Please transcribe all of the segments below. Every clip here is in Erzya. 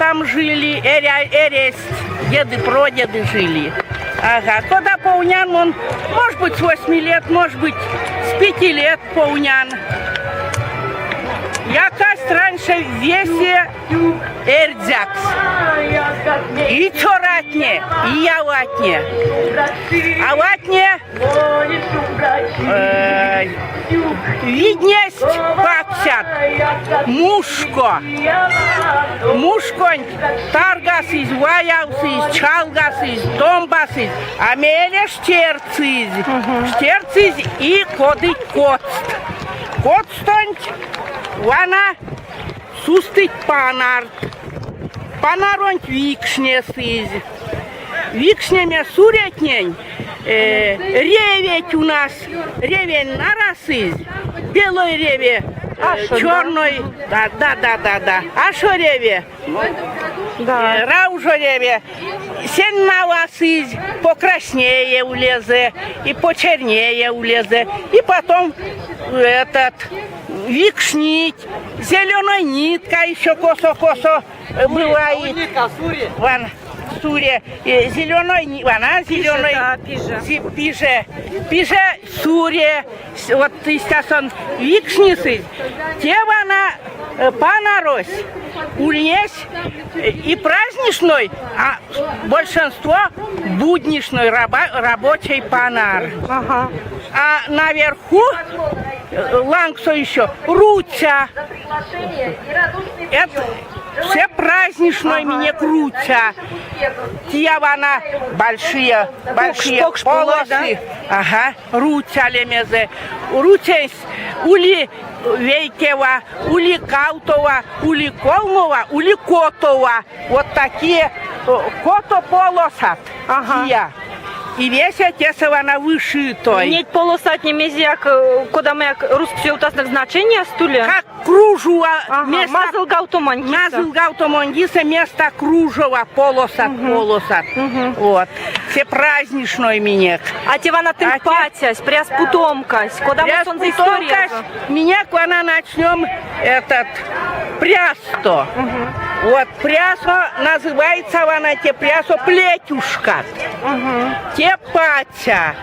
там жили, эря, эресть, деды, прадеды жили. Ага, кода повнян он, может быть, с 8 лет, может быть, с 5 лет повнян. Якасть раньше весе эрзякс. И цёратне, и аватне. Аватне э, виднесть паксят мушко. Мушконть таргасызь, ваявсызь, чалгасызь, томбасызь, а мейле штердсызь. Штердсызь и кодыть коцт. Коцтонть вана сустыть панарт. Панаронть викшнесызь. Викшнеме суретнень э, реветь у нас, ревень нарасызь, белой реве, э, черной, да, да, да, да, да, ашо реве, да. Э, раужо реве, сень навасызь, покраснее улезе, и почернее улезе, и потом этот, викшнить, зеленой нитка еще косо-косо бывает. Вон, суре, зеленой, она зеленой, да, пиже. Пиже, пиже суре, вот сейчас он викшнисызь, те вана панарось, ульнесь и праздничной, а большинство будничной рабочей панар. Ага. А наверху лангсо еще руця. Это все праздничной ага. минек руця. Те вана большие, большие Покш, полосы. Да? Ага, руця лемезэ. Руцясь ули вейкева, ули кавтова, ули колмова, ули котова. Вот такие кото полосат. Ага. Тия. И весе тесэ вана вышитой. Неть полосатне мезеяк, кодамояк рузкс ёвтасынк значенияст ули? Как кружева. Ага, Вместо, мазылгавтомань кисэ. Мазылгавтомань кисэ вместо кружева полосат, полосат. Вот. Все праздничной минек. А те вана тынк А те- пацясь, пряс путомкась. Кодамо сонзэ историязо? Минек вана начнем этот прясто. Вот прясо называется вана те прясо плетюшка. Те паця.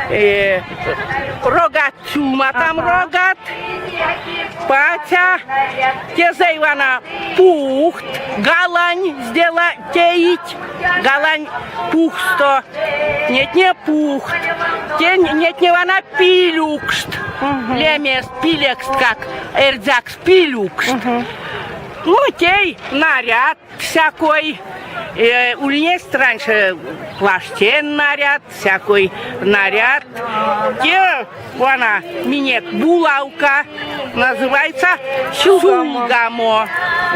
Э, рогат сюлма там Ага. рогат. Паця. Тезэ вана пухт. Галань сдела теить. Галань пухсто. Нет, не пухт. Те нет, не вана пилюкст. Лемест, пилекст, как эрзякс пилюкст. Ну, тей наряд всякой. Э, ульнесть раньше плаштен наряд, всякой наряд. Те, вана, минек булавка, называется сюлгамо.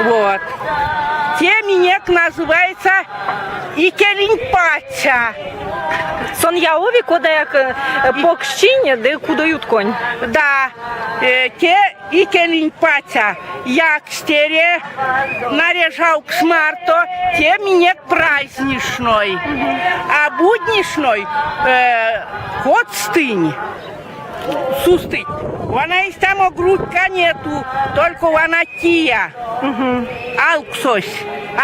Вот. Те минек называется икелень паця. Сон явови кодаяк э, покшчинь ды кудоютконь. Да, э, те икелень паця якстере наряжавкс марто, те минек праздничной. А будничной э, коцтынь сустыть. Вана истямо грудка нету, только вана тия. Алксось,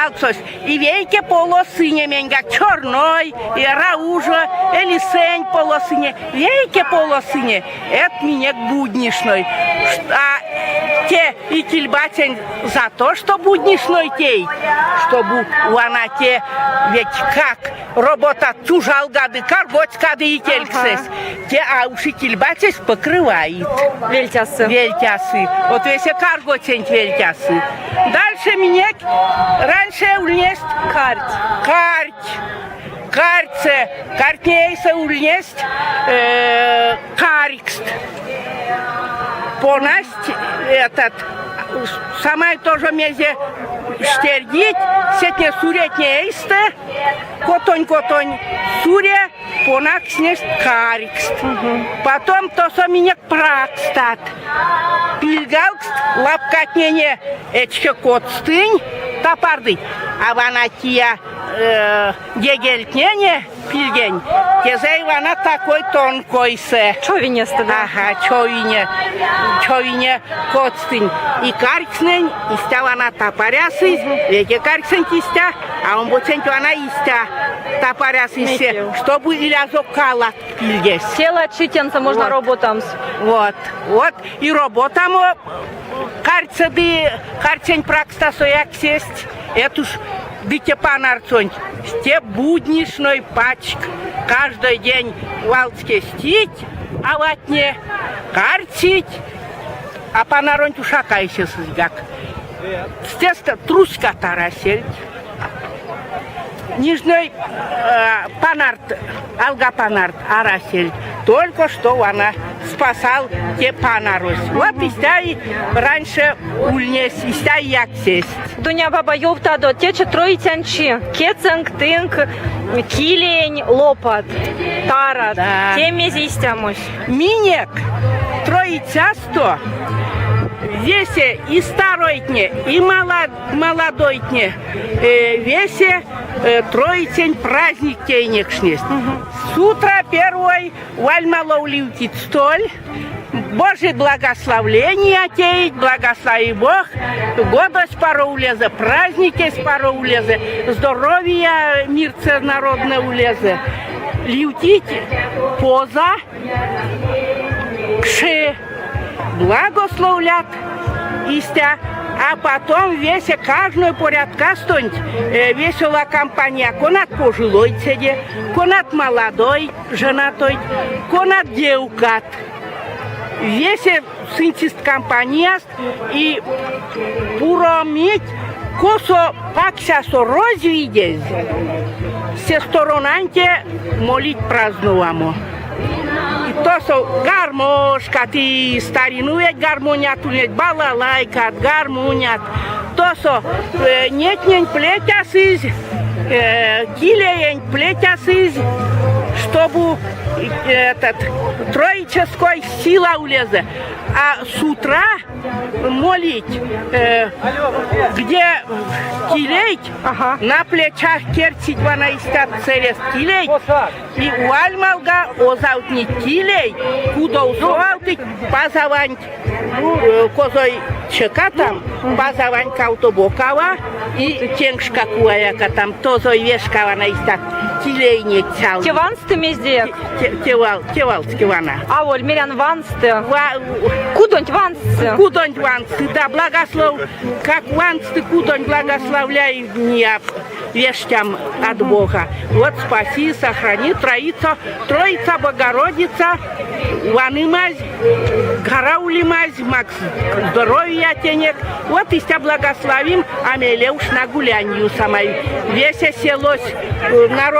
алксось. И вейке полосыне меньгак черной, и раужо, или сэнь полосыне. Вейке полосыне, это минек будничной. А те икельбацянь за то, что будничной тей, чтобы вана те ведь как робота тюжалгады, каргоцькады икельксэсь. Те а уж икельбацясь покрывает. Вельтясы. Вельтясы. Вот весе каргоценть вельтясы. Дальше минек раньше ульнесть Карть. карть. Картьсэ, картне эйсэ ульнесть э, карькст. Понасть этот самай тоже мезе штердить, сетне суретне эйстэ, котонь-котонь суре, понакснесть карькст. Потом тосо минек пракстат. Пильгалкст лапкатнене эчке коцтынь. Тапардыть. А вана тия дегельтнене пильгень, тезэ вана такой тонкойсэ. Човинестэ, да? Ага, човине, човине коцтынь. И карькснень истя вана тапарясызь, вейке карьксэнть истя, а омбоценть вана истя тапарясызь, чтобы илязо калат пильгесь. Тело читенца можно Вот. роботамс. Вот, вот. И роботамо карьце ды карьцень пракстасо яксесть. Это уж ды те панарцонть, те будничной пачк. Каждый день валске стить, аватне карцить, а панаронть уж а кайсесызьгак. Сестэ трускат арасельть. Нижной панарт, алга панарт арасель. Только что вана спасал те панарось. Вот истя и раньше ульнесь, истя и яксесь. Дуня баба ёвтадо, течи троицянь чи. Кецэнк, тынк, килень, лопат, тарад. Да. Те мезе истямось? Минек троицясто весе и старойтне, и молодойтне, весе троицянь праздник тейнекшнесть. С утра первой вальмалов ливтить столь, Божье благословление тееть, благослови Бог, годось паро улезе, праздникесь паро улезе, здоровья мирце народное улезе. Ливтить поза, кши, благословлят истя, а потом весе каждой порядкастонть весела компания, конат пожилой седе, конат молодой, женатой, конат девкат. Весе сынцист компанияст и пуромить косо паксясо розь видезь, се сторонанте молить празднувамо. И тосо гармошкат и старину ведь гармонят ульнеть, балалайкат, гармонят. Тосо нетнень плетясызь, килеень плетясызь, чтобы этот троической сила улезе. А с утра молить, где килейть, Ага. на плечах керцить вана истят сэрес килейть, и вальмалга озавтнить килей, кудов совавтыть, пазаванть козой чека там, пазаванть кавто бокава, и кенкшка куваяка там, тозой вешка вана истят килейнеть цял. Те вансты мездеяк? Те валске вана. Аволь, мерян вансты. Ва, Кудонть вансты. Кудонть вансты, да, благослов, как вансты кудонть благословляй меня вештям от Бога. Вот спаси, сохрани, Троица, Троица Богородица, ванымазь, гора улимазь, макс здоровья тенек. Вот истя благословим, а мейле уж на гулянью самой. Весе селось народ.